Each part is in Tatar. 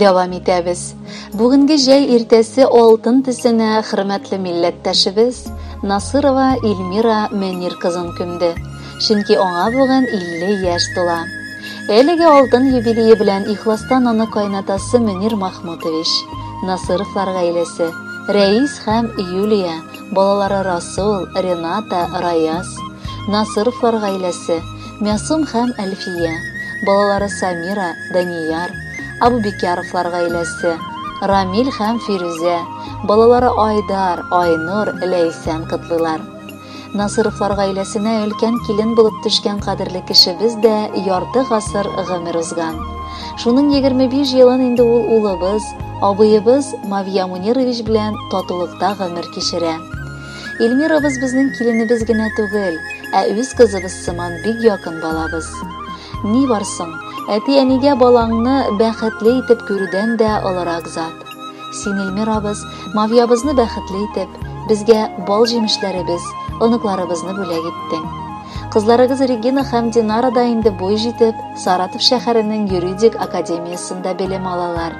Дәвам итәбез. Бүгенге җәй иртәсе алтын төсенә хөрмәтле милләттәшебез Насырова Эльмира Мөнир кызын күмде. Чөнки аңа бүген 50 яшь тула. Әлеге алтын юбилее белән ихластан аны кайнатасы Мөнир Махмутович, Насыровлар гаиләсе, Рәис һәм Юлия, балалары Расул, Рената, Раяз, Насыровлар гаиләсе, Мәсум һәм Әлфия, балалары Самира, Данияр, Абубикяровлар гаиләсе, Рамил һәм Фирүзә, балалары Айдар, Айнур, Ләйсән котлыйлар. Насыровлар гаиләсенә өлкән килен булып төшкән кадерле кешебез дә ярты гасыр гомер узган. Шуның 25 елын инде ул улыбыз, абыебыз Мавия Мунирович белән татулыкта гомер кичерә. Эльмирабыз безнең киленебез генә түгел, ә үз кызыбыз сыман бик якын балабыз. Ни бар соң, әти-әнигә балаңны бәхетле итеп күрүдән дә олырак зат. Син, Эльмирабыз, Мавиябызны бәхетле итеп, безгә бал җимешләребез, оныкларыбызны бүләк иттең. Кызларыгыз Регина һәм Динара да инде буй җитеп, Саратов шәһәренең юридик академиясендә белем алалар.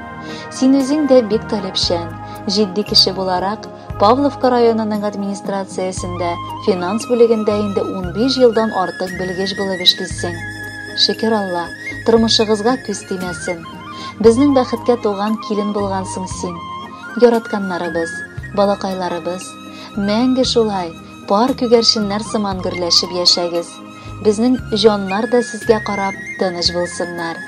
Син үзең дә бик таләпчән, җитди кеше буларак, Павловка районының администрациясендә финанс бүлегендә инде 15 елдан артык белгеч булып эшлисең. Шөкер Алла, тормышыгызга күз тимәсен. Безнең бәхеткә туган килен булгансың син. Яратканнарыбыз, балакайларыбыз, мәңге шулай, пар күгәрченнәр сыман гөрләшеп яшәгез. Безнең җаннар да сезгә карап тыныч булсыннар.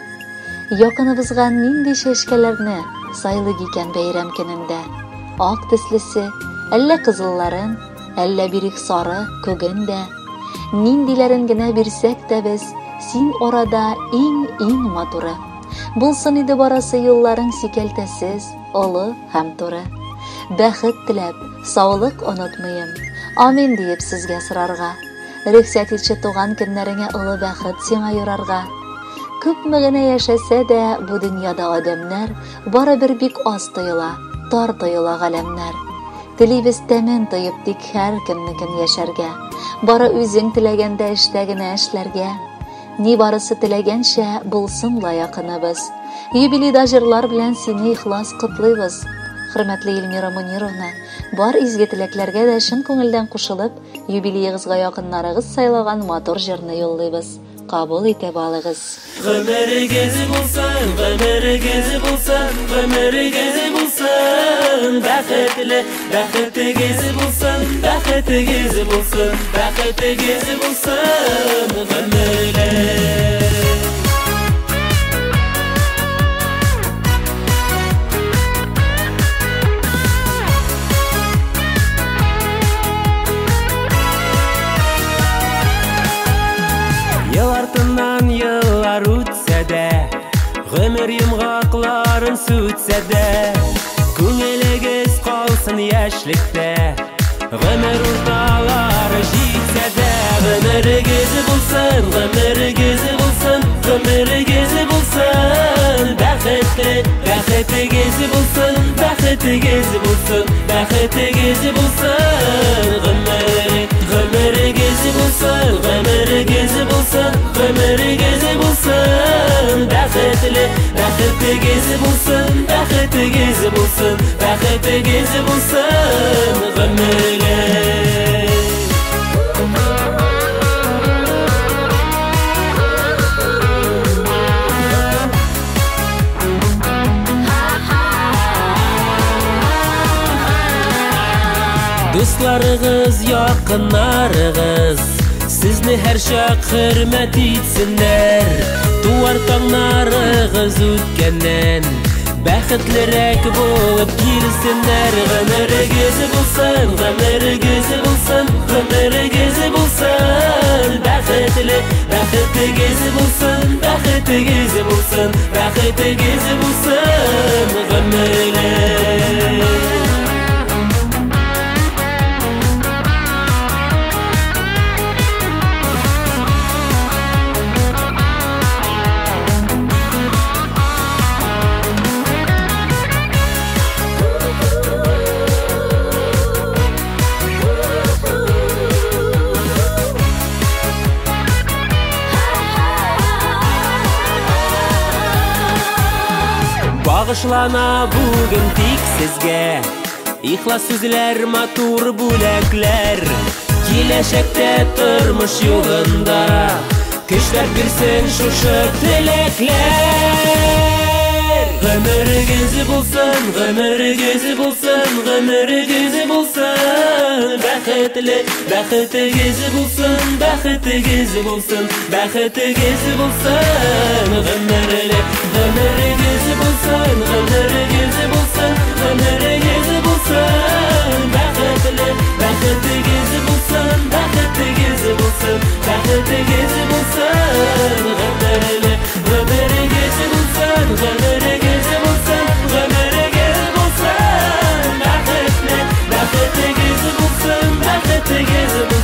Якыныбызга нинди чәчкәләрне сайлыйк икән бәйрәм көнендә? Ак төслесе, әллә кызылларын, әллә бирик сары, күген дә. Ниндиләрен генә бирсәк тә без, син арада иң-иң матуры. Булсын иде барасы юлларың сикәлтәсез, олы һәм туры. Бәхет теләп, саулык онытмыйм, амин диеп сезгә сорарга. Рөхсәт итче туган көннәреңә олы бәхет сиңа юрарга. Күпме генә яшәсә дә бу дөньяда адәмнәр, барыбер бик аз тоела, тар тоела галәмнәр. Телибез тәмен тоеп тик һәр кемнекен яшәргә. Бары үзең теләгәндә эштә генә эшләргә. Ни барысы теләгәнчә булсын ла якыныбыз. Юбилейда җырлар белән сине ихлас котлыйбыз. Хөрмәтле Эльмира Мунировна, бар изге теләкләргә дә чын күңелдән кушылып, юбилеегызга якыннарыгыз сайлаган матур җырны юллыйбыз. Кабул итеп алыгыз. Гомерегез булсын, гомерегез булсын, гомерегез булсын, бәхетле, бәхетегез булсын, бәхетегез булсын, бәхетегез булсын, гомерле. Ел артыннан еллар үтсә дә, гомер йомгакларын сүтсә дә, күңелегез калсын яшьлектә, гомер урталары җитсә дә, гомерегез булсын, гомерегез булсын, гомерегез булсын, бәхетле, бәхетегез булсын, бәхетегез булсын, бәхетегез булсын, гомер, гомерегез булсын, гомерегез булсын, гомерегез булсын, бәхетле, бәхетегез булсын, бәхетегез булсын, бәхетегез булсын, гомерле. Дусларыгыз, якыннарыгыз сезне һәрчак хөрмәт итсеннәр. Туар таңнарыгыз үткәннән бәхетлерәк булып килсеннәр. Гомерегез булсын, гомерегез булсын, гомерегез булсын, бәхетле, бәхетегез булсын, бәхетегез булсын, бәхетегез булсын, гомерле. Багышлана бүген тик сезгә ихлас сүзләр, матур бүләкләр. Киләчәктә тормыш юлында көчләр бирсен шушы теләкләр. Гомерегез булсын, гомерегез булсын, гомерегез булсын. Бәхетле, бәхетегез булсын, бәхетегез булсын, бәхетегез булсын. Гомерле, гомерегез булсын, гомерегез булсын, гомерегез булсын. Бәхетле, бәхетегез булсын, бәхетегез булсын, бәхетегез булсын. Гомерле, гомерегез булсын, гомерегез булсын, гомерегез булсын. Бәхетле, бәхетегез булсын, бәхетегез булсын.